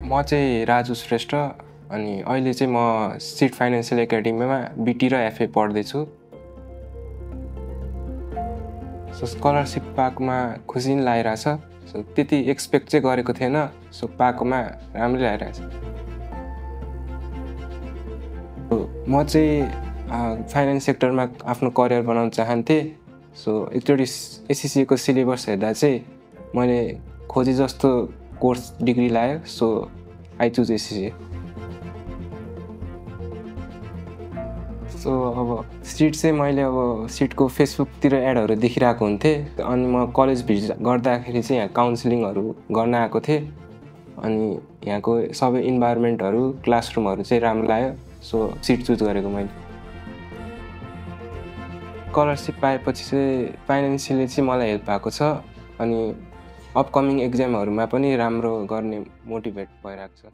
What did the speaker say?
म चाहिँ राजु श्रेष्ठ अनि अहिले चाहिँ म सिट फाइनान्शियल एकाडेमीमा बीटी र एफए पढ्दैछु। सो स्कलरसिप पाएकोमा खुसी नै लागिरहेछ। सो त्यति एक्सपेक्ट चाहिँ गरेको थिएन। सो पाएकोमा राम्रै लागिरहेछ। म चाहिँ फाइनेन्स सेक्टरमा आफ्नो करियर बनाउन चाहन्थेँ। सो एकचोटि एससीसीको सिलेबस हेर्दा चाहिँ मैले खोजे जस्तो कोर्स डिग्री लाग्यो। So I choose SCC. So अब सिट चाहिँ मैले अब सिटको फेसबुकतिर एडहरू देखिरहेको हुन्थेँ। अनि म कलेज भिजिट गर्दाखेरि चाहिँ यहाँ काउन्सिलिङहरू गर्न आएको थिएँ। अनि यहाँको सबै इन्भाइरोमेन्टहरू क्लासरुमहरू चाहिँ राम्रो लाग्यो। सो सिट चुज गरेको मैले। स्कलरसिप पाएपछि चाहिँ फाइनेन्सियली चाहिँ मलाई हेल्प भएको छ। अनि अपकमिङ एक्जामहरूमा पनि राम्रो गर्ने मोटिभेट भइरहेको छ।